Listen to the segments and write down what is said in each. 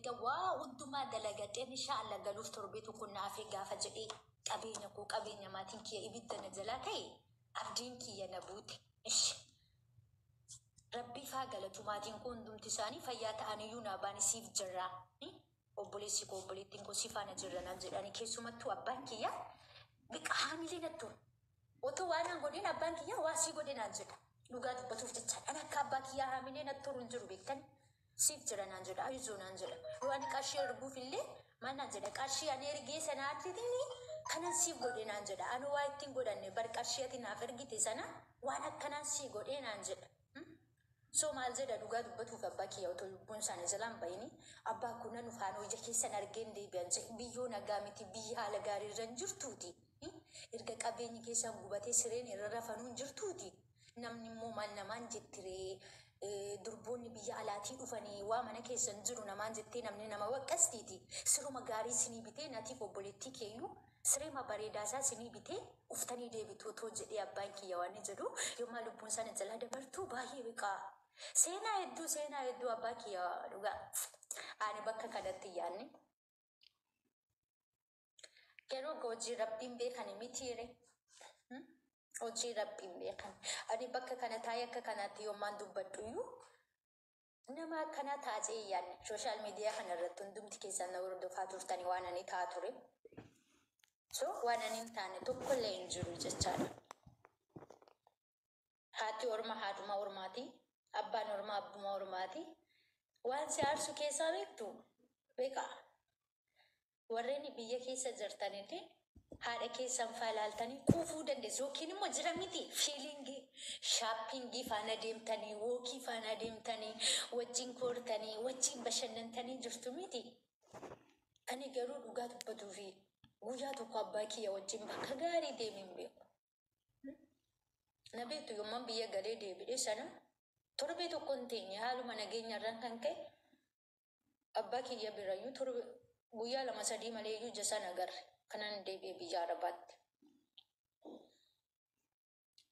Erga waa hundumaa dalagadheen insha Allah galuuf torbee tokko na hafee gaafa jedhee qabeenya koo qabeenya maatiin kiyya ibidda na jalaa ta'e abdiin kiyya na buute. Ishi. Rabbiif haa galatu maatiin koo hundumti isaanii fayyaa ta'aniyyuu naa baani siif jirra. Obboleessi koo obboleettiin koo si faana jirra naan jedhani keessumattuu abbaan kiyya biqa haamilee natti ture. Otoo waa naan godhin abbaan kiyya waa sii godhe naan jedha. Dhugaa dubbatuuf jecha an akka abbaa kiyyaa haamilee natti toru hin jiru beektani. Siif jira naan jedha ayizoo naan jedha. Yoo ani qarshii erguuf illee maal naan jedha qarshii ani ergee sanaatiin kanan siif godhe naan jedha. Ani waa ittiin godhanne bar qarshii ati naaf ergite sana waan akkanaan sii godhee naan jedha. So maal jedha dhugaa dubbatuuf abbaa kiyya otoo lubbuun isaanii jalaan bahini abbaa koo nan dhufaan ija keessan argeen deebi'an jedhe biyyoo nagaa miti biyyi haala gaarii irra hin jirtuuti. Erga qabeenyi keessan gubatee sireen irra rafanuu hin jirtuuti. Namni immoo maal namaan jettiree durboonni biyya alaatii dhufanii waa mana keessan jiru namaan jettee namni nama waqqastiiti. Siruma gaarii sinii bitee natiif obboleettii keeyyuu sireema bareedaa isaa sinii bitee uftanii deebitu otoo jedhee abbaan kiyya waan jedhu yommaa lubbuun sana jalaa dabartu baay'ee biqaa. Seenaa hedduu seenaa hedduu abbaa kiyya dhugaa. Ani bakka kanatti yaadne. Garuu hojii rabbiin beekani mitiire. Hojii rabbiin beekan. Ani bakka kana taa'ee akka kanaatti yommaan dubbadhu iyyuu nama akkanaa taatee hin yaadne. Social media kana irratti hundumti keessan na hordofaa turtanii waan ani ta'aa ture. So waan ani hin taane tokkollee hin jiru jechaadha. Haati orma haadhuma ormaati. Abbaan ormaa abbuma ormaati. Waan si aarsu keessaa beektu beekaa. Warreen biyya keessa jirtanillee haadha keessan faa ilaaltanii quufuu dandeessu. Yookiin immoo jira miti feeling shopping faana deemtanii, walk faana deemtanii, wajjin koortanii, wajjin bashannantanii jirtu miti. Ani garuu dhugaa dubbatuu fi guyyaa tokko abbaa kiyya wajjin bakka gaarii deemee hin beeku. Na beektu yomman biyya galee deebi'e sana torbee tokko hin teenye haaluma nageenya irraan kan ka'e abbaa kiyya birayyuu torbe guyyaa lama sadii malee iyyuu ija isaan agarre kanan deebi'e biyya Arabaatti.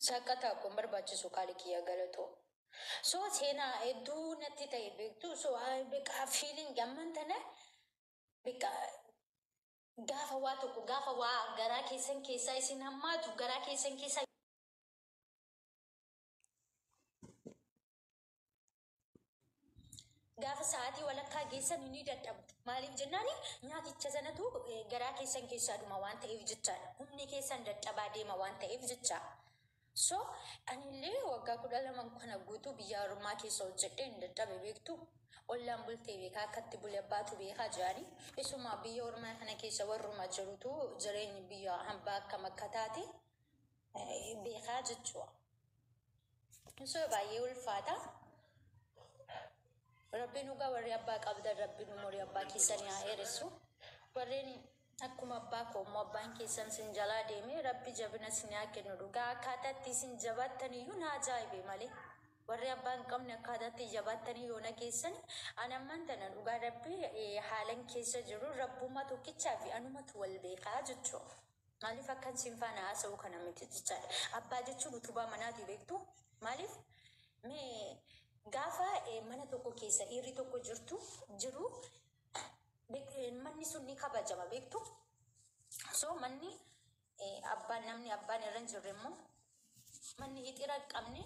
Saqqataa kun barbaachisu qaali kiyya galatoo. So seenaa hedduu natti ta'e beektu so beekaa feeling amman tana beekaa gaafa waa tokko gaafa waa garaa keessan keessaa isin hammaatu garaa keessan keessaa Gaafa sa'aatii walakkaa geessan ni dadhabdu. Maaliif jennaan nyaaticha sanatu garaa keessan keessaa dhuma waan ta'eef jechaadha. Humni keessan dadhabaa deema waan ta'eef jecha. So anillee waggaa 12 kana guutuu biyya ormaa keessa hojjedhee hin dadhabe beektu. Ollaan bultee beekaa akkatti bule abbaatu beekaa jedhanii. Isuma biyya ormaa kana keessa warruma jirutu jireenyi biyya hambaa akkam akka taate beekaa jechuudha. So baay'ee ulfaata. Rabbiin dhugaa warri abbaa qabdan rabbiin umurii abbaa keessanii haa dheeressu. Warreen akkuma abbaa koo immoo abbaan keessan sin jalaa deeme rabbi jabina sin haa kennu dhugaa akkaataa itti isin jabaattan iyyuu na ajaa'ibe malee. Warri abbaa hin qabne akkaataa itti jabaattanii yoona keessan ani ammaan tana dhugaa rabbi haalan keessa jiru rabbuma tokkichaa fi anumatu wal beekaa jechuudha. Maaliif akkan sin faana haasa'u kana miti jechaadha. Abbaa jechuun utubaa manaati beektu. Maaliif mee gaafa mana tokko keessa dhiirri tokko jirtu jiru manni sun ni kabajama beektu. So manni abbaan namni abbaan irra hin jirre immoo manni hixira hin qabne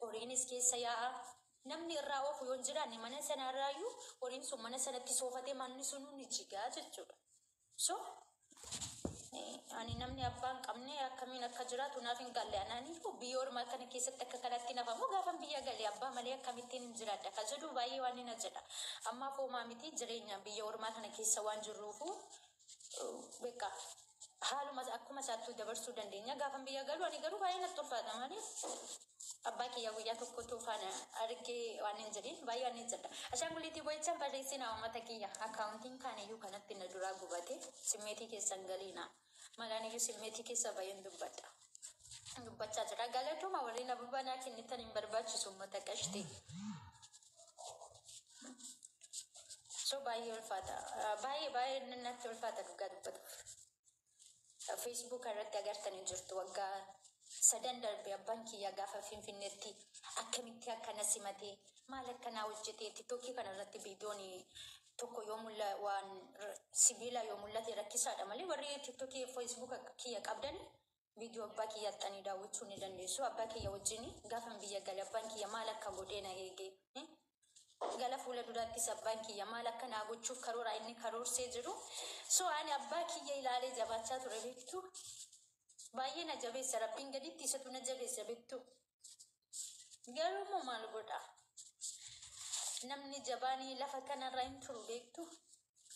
horiinis keessa yaa'a. Namni irraa oofu yoo hin jiraanne mana sana irraayyuu horiin sun mana sanatti soofatee manni sunuu ni jigaa jechuudha. So ani namni abbaa hin qabne akkamiin akka jiraatu naaf hin galle. Anaaniyyuu biyya ormaa kana keessatti akka kanatti nafamu gaafan biyya gale abbaa malee akkamittiin hin jiraadha ka jedhu baay'ee waan na jedha. Ammaaf homaa miti jireenya biyya ormaa kana keessa waan jirruufu beekaa haaluma akkuma isaattuu dabarsuu dandeenya. Gaafan biyya galu ani garuu baay'ee natti ulfaata maaliif abbaa kiyya guyyaa tokkotu faana argee waan hin jedhin baay'ee waan hin jedha. Ashaanguliitii boo'ichaan barreessinaa uummata kiyya. Akkaawuntiin kaaniyyuu kanatti na duraa gubate simmeetii keessan galiina. Malaaniyyuu simmeetii keessa baay'een dubbadha. Dubbachaa jira. Galatuma warreen ababaa naa kennitan hin barbaachisu uummata qashti. So baay'ee ulfaata. Baay'ee baay'ee natti ulfaata dhugaa dubbatuuf. Facebook irratti agartanii jirtu waggaa sadan darbe abbaan kiyya gaafa Finfinneetti akkamitti akkana simatee maal akkanaa hojjetee TikTokii kana irratti viidiyoon tokko yoom Waan sibiila yoo mul'ate rakkisaadha malee warri TikTokii, Facebook kiyya qabdan viidiyoo abbaa kiyya haxxanii daawwachuu ni dandeessu. Abbaa kiyya wajjin gaafan biyya gale abbaan kiyya maal akka godhee na eege. Gala fuula duraattis abbaan kiyya maal akka naa gochuuf karoora inni karoorsee jiru. So ani abbaa kiyya ilaalee jabaachaa ture, beektu. Baay'ee na jabeessa, Rabbiin gaditti isatu na jabeessa, beektu. Garuu immoo maal godha? Namni jabaanii lafa kanarra hin turu, beektu.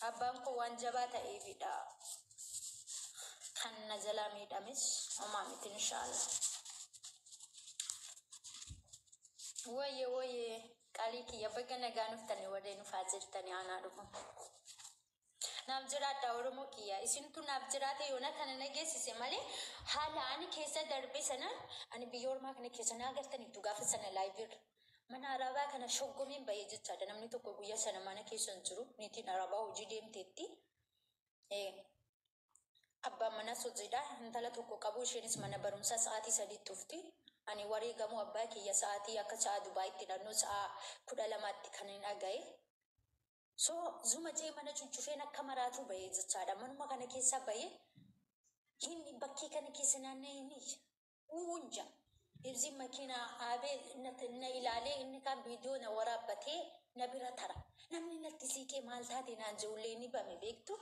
Abbaan koo waan jabaa ta'eefidha. Kan na jalaa miidhames homaa miti, inshaallah. Wayye wayye, qalii kiyya, baga nagaa nuftanii warreen dhufaa jirtanii aanaa dhufu. Naaf jiraadha, Oromoo kiyya. Isintu naaf jiraate yoona kana na geessise malee haala ani keessa darbe sanaan ani biyya ormaa kana keessa na agartaniittu gaafa sana live irra. Mana arabaa kana shoggomeen bahee jechaadha. Namni tokko guyyaa sana mana keessa hin jiru. Niitiin arabaa hojii deemteetti. Abbaan manaas hojiidha. Intala tokko qabu, isheenis mana barumsaa sa'aatii 3tti dhufti. Ani wareegamuu abbaa kiyya sa'aatii akka sa'a Dubaayitti naannoo sa'a 12tti kan hin dhagaye. So zuma jee mana cuccufeen akka maraatu bahee jechaadha. Manuma kana keessa bahee hin bakkee kana keessa naanna'ee ni uunja. Ibsi makiinaa dhaabee na ilaalee, inni kaan viidiyoo na waraabbatee na bira tara. Namni natti siiqee maal taate naan je'ullee ni bame, beektu.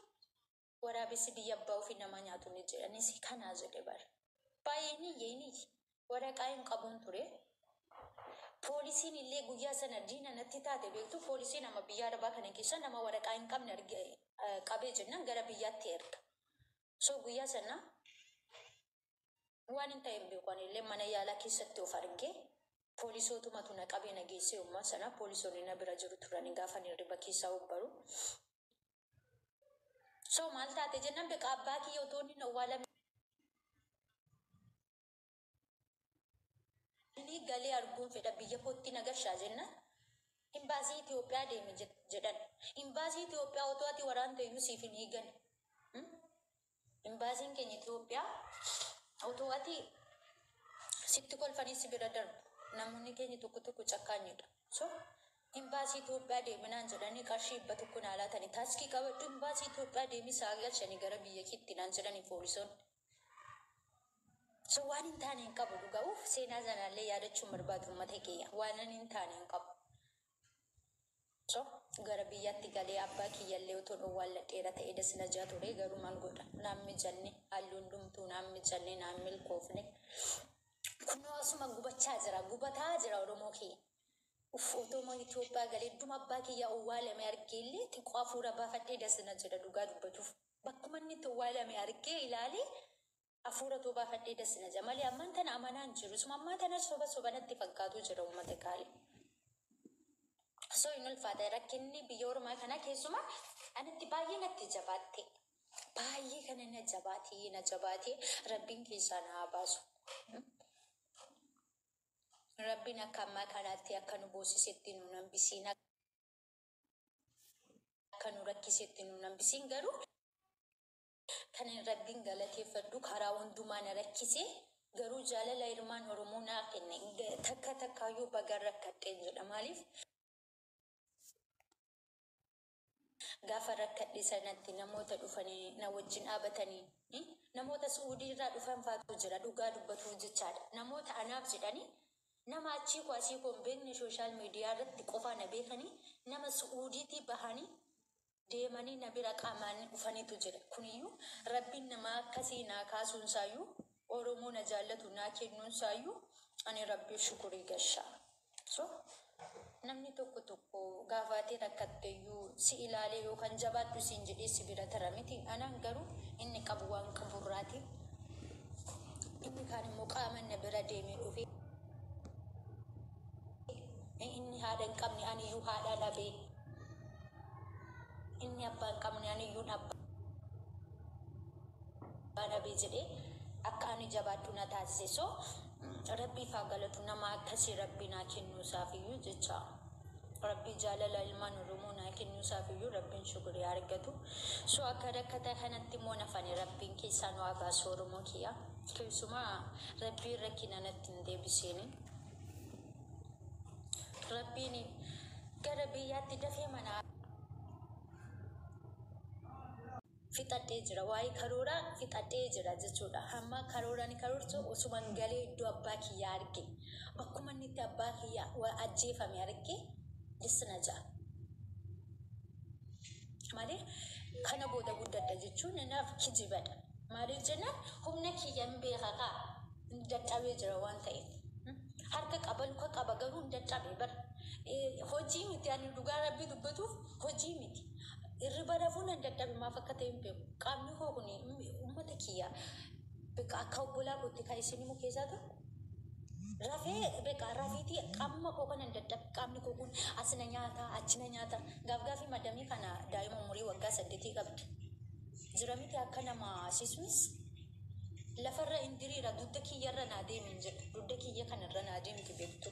Waraabessi biyya abbaa ofii nama nyaatu ni jedhanis kanaa jedhe bara. Baay'ee ni iyye, ni iyye. Waraqaa hin qabuun ture. Poolisiin illee guyyaa sana diina natti taate, beektu. Poolisiin nama biyya arabaa kana keessa nama waraqaa hin qabne arge qabee jennaan gara biyyaatti erga. So guyyaa sana waan hin ta'e hin beeku, ani illee mana yaalaa keessatti of argee poolisootumatu na qabee na geessee. Ummaa sana poolisoonni na bira jiru turanii gaafa hirriba keessaa obbaru. So maal taate jennaan, beekaa abbaa kiyya otoo inni hin awwaalamini galee arguun fedha, biyya kootti na gashaa jennaan. Imbaasii Itoophiyaa deeme jedhan. Imbaasii Itoophiyaa otoo ati waraanta iyyuu siif hin hiigan. Imbaasiin keenya Itoophiyaa otoo ati sitti kolfanii si bira darbu. Namoonni keenya tokko tokko cakkaanyidha. So imbaasii Itoophiyaa deeminaan jedhanii qarshii 100 naa laatanii, taaksii qabadhu imbaasii Itoophiyaa deemii isaa galchanii gara biyya keetti naan jedhanii poolisoonni. So waan hin taane hin qabu dhugaa. Uff, seenaa sanaallee yaadachuun barbaadu, uummata kiyya. Waan hin taane hin qabu. So gara biyyaatti galee abbaa kiyyallee otoo dhowwaalladheera ta'ee dasna jaa ture, garuu maal godha, naan mijanne, halluun dhumtuu naan mijanne, naan milkoofne. Kunoo asuma gubachaa jira, gubataa jira, Oromoo kiyya. Uff, otoo mana Itoophiyaa galee idduma abbaa kiyya owwaalame argeellee xiqqoo hafuura baafadhee dasna jedha, dhugaa dubbatuuf. Bakkuma inni itti owwaalame argee ilaalee hafuura otoo baafadhee dasna jedha malee ammaan tana amanaan jiru. Isuma ammaa tana soba soba natti fakkaatu jira, uummata gaarii. So hin ulfaata rakkinni biyya ormaa kana, keessumaa anatti baay'ee natti jabaatte. Baay'ee kana na jabaatee na jabaatee, Rabbiin keessaa na haa baasu. Rabbiin akka ammaa kanaatti akka nu boosisetti nu hambisiin, akka nu rakkisetti nu hambisiin. Garuu kan Rabbiin galateeffadhu, karaa hundumaa na rakkise, garuu jaalala ilmaan Oromoo naa kenne. Takka takkaayyuu baga rakkadheen jedha. Maaliif, gaafa rakkadhe sanatti namoota dhufanii na wajjin dhaabatanii, namoota Su'uudii irraa dhufan faatu jira, dhugaa dubbatuuf jechaadha. Namoota anaaf jedhanii, nama achii koo asii koo hin beekne, social media irratti qofaa na beekanii, nama Su'uudiitii bahanii deemanii na bira qaamaan dhufaniitu jira. Kuniyyuu Rabbiin nama akkasii naa kaasuunsaayyuu, Oromoo na jaallatu naa kennuunsaayyuu, ani Rabbiif shukurii gashaa. So namni tokko tokko gaafatee rakkatteeyyuu si ilaalee yookaan jabaadhu siin jedhee si bira tara miti. Anaan garuu inni qabu waan qaburraati. Inni kaan immoo qaama na bira deemee dhufee, inni haadha hin qabne aniyyuu haadha dhabee, inni abbaa hin qabne aniyyuu abbaa dhabee jedhee akka ani jabaadhu na taasise. So Rabbiif haa galatu, nama akkasii Rabbi naa kennuu isaafiyyuu jecha. Rabbi jaalala ilmaan Oromoo naa kennuu isaafiyyuu Rabbiin shukurii argatu. So akka rakkata kanatti immoo nafani Rabbiin keessaa nu haa baasu, Oromoo kiyya. Keessumaa Rabbiin rakkina natti hin deebiseeni. Rabbiin gara biyyaatti dafee mana Fixadhee jira. Waa'ee karooraa fixadhee jira jechuudha. Hamma karoora ni karoorsu osuman galee iddoo abbaa kiyyaa arge. Bakkuma inni itti abbaa kiyya ajjeefame arge disna ja'a. Malee kana booda guddadha jechuun naaf kijibadha. Maaliif jennaan humna kiyya hin beeka kaa dadhabee jira waan ta'eef. Harka qaba, luka qaba, garuu hin dadhabe bar. Hojii miti, ani dhugaa Rabbii dubbatuuf hojii miti. Irriba rafuu nan dadhabe, maaf akka ta'e hin beeku. Qaamni koo kun uummata kiyya beeka akka obbolaa kootti kan isin himu keessaa tokko. Rafee beeka rafiitii qaamuma koo kanan dadhabe, qaamni koo kun as na nyaata, achi na nyaata. Gaaf gaafii madamii kana daa'ima umurii waggaa 8 qabdi. Jira miti akka nama sismis lafarra hin diriira, dugda kiyyarra naa deemi hin jedhu. Dugda kiyya kanarra naa deemti beektu.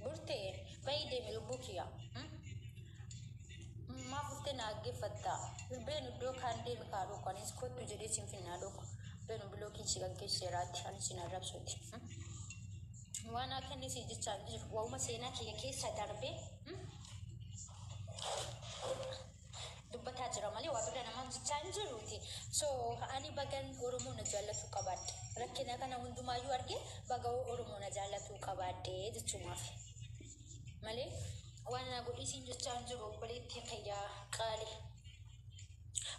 Burtee bayi deemi lubbuu kiyya. Maaf dhuftee na dhaggeeffatta? Beenu iddoo kaan deemi kaa dhokku, anis kottu jedhee sin finnaa dhokku. Beenu bilookii si gaggeesseeraati, anis sin arrabsuuti. Waan akka inni si jechaa jiru waa'uma seenaa kiyya keessa darbee dubbataa jira malee waa bira namaan jechaa hin jiruuti. So ani bagan Oromoo na jaallatu qabaadhe. Rakkina kana hundumaayyuu argee baga Oromoo na jaallatu qabaadhe jechuumaaf. Malee waan na godhisiin jechaa hin jiru, obboleettii kiyyaa qaali.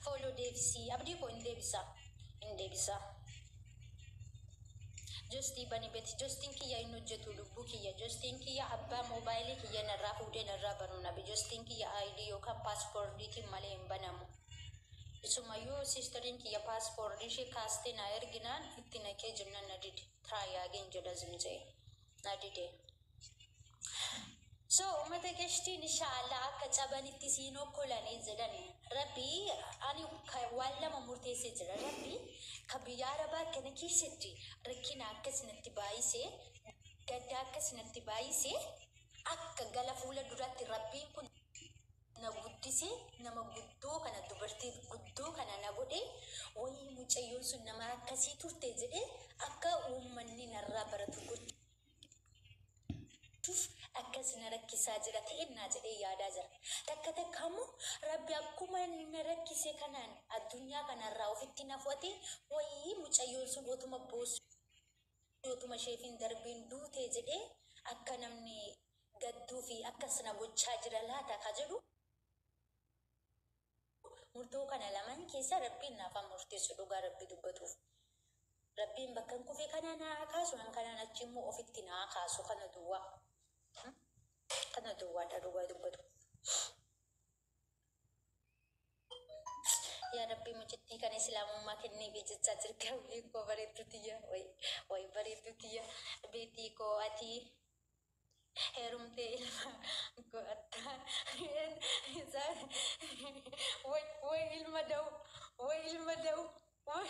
Follow deebisii, abdii koo hin deebisa. Hin deebisa. Jostii bani beti, jostiin kiyya hin hojjetu lubbuu kiyya, jostiin kiyya abbaa moobaayilii kiyya narraa fuudhee narraa banuu nabe, jostiin kiyya ID yookaan paaspoortiitiin malee hin banamu. Isumayyuu sisteriin kiyya paaspoortii ishee kaastee na erginaan itti naqee jennaan na dide. Try again jedha zimjee. Na dide. So uummata qeshtiin, inshaallah akka cabanitti siin okkolanii jedhani. Rabbi ani waan lama murteessee jira. Rabbi ka biyya Arabaa kana keessatti rakkina akkasinatti baay'isee, gadda akkasinatti baay'isee, akka gala fuula duratti Rabbiin kun na guddisee nama guddoo kana, dubartii guddoo kana na godhee, wayii mucayyoon sun nama akkasii turte jedhee akka uummanni narraa baratu gochuuf akkas na rakkisaa jira ta'ennaa jedhee yaadaa jira. Takka takka immoo Rabbi akkuma na rakkise kanaan addunyaa kanarraa ofitti na fudhate, wayii mucayyoon sun otuma boossu otuma isheef hin darbiin duute jedhee akka namni gadduu fi akkas na gochaa jira laata ka jedhu. Murtoo kana lamaan keessa Rabbiin naaf haa murteessu dhugaa Rabbi dubbatuuf. Rabbiin bakka hin kufe kanaa naa kaasu, an kanaan achi immoo ofitti naa kaasu, kana duwwaa. Kana duwwaadha dhugaa dubbatu. Yaa Rabbii, mucittii kana islaamummaa kenniifi jechaa jirti hawwiin koo, bareedduu tiyya, way bareedduu tiyya, beetii koo, ati heerumtee ilma godhatta. Way way ilma da'u, way ilma da'u, way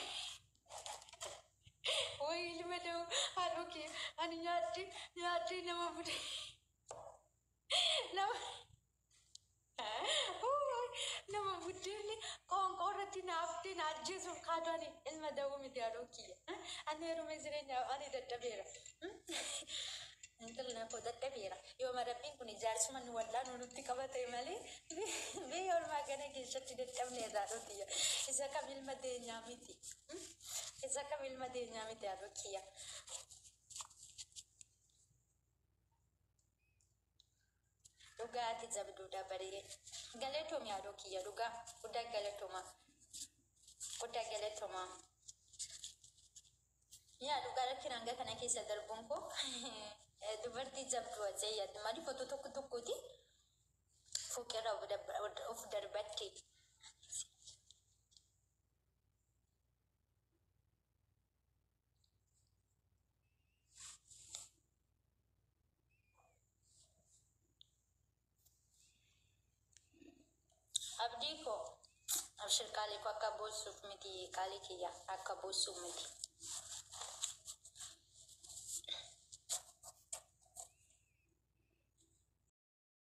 way ilma da'u, haadhoo kee ani nyaadhi nyaadhi nama bude nama buddeenni qoonqoo irratti naaftee na ajjeesuuf kaatu, ani ilma da'uu miti, haadhoo kiyya. Ani heerume jireenya ani dadhabeera. Intalli koo dadhabeera. Yooma Rabbiin kun ijaarsuma nu wal'aanuu nutti qabate malee biyya ormaa kana keessatti dadhabne irraa kiyya. Isa kam ilma deenyaa miti. Isa kam ilma deenyaa miti, haadhoo kiyya. Dhugaati jabduudha baree. Galatoomi haadhoo kiyya, dhugaa. Guddaa galatooma. Guddaa galatooma. Yaa dhugaa rakkina hanga kana keessa darbuun koo dubartii jabduu ajee yaaddu. Maaliif otoo tokko tokkooti fooqirraa of darbatte. Abdii koo, abshir qaalii koo, akka boossuuf miti, qaalii kiyya, akka boossuuf miti.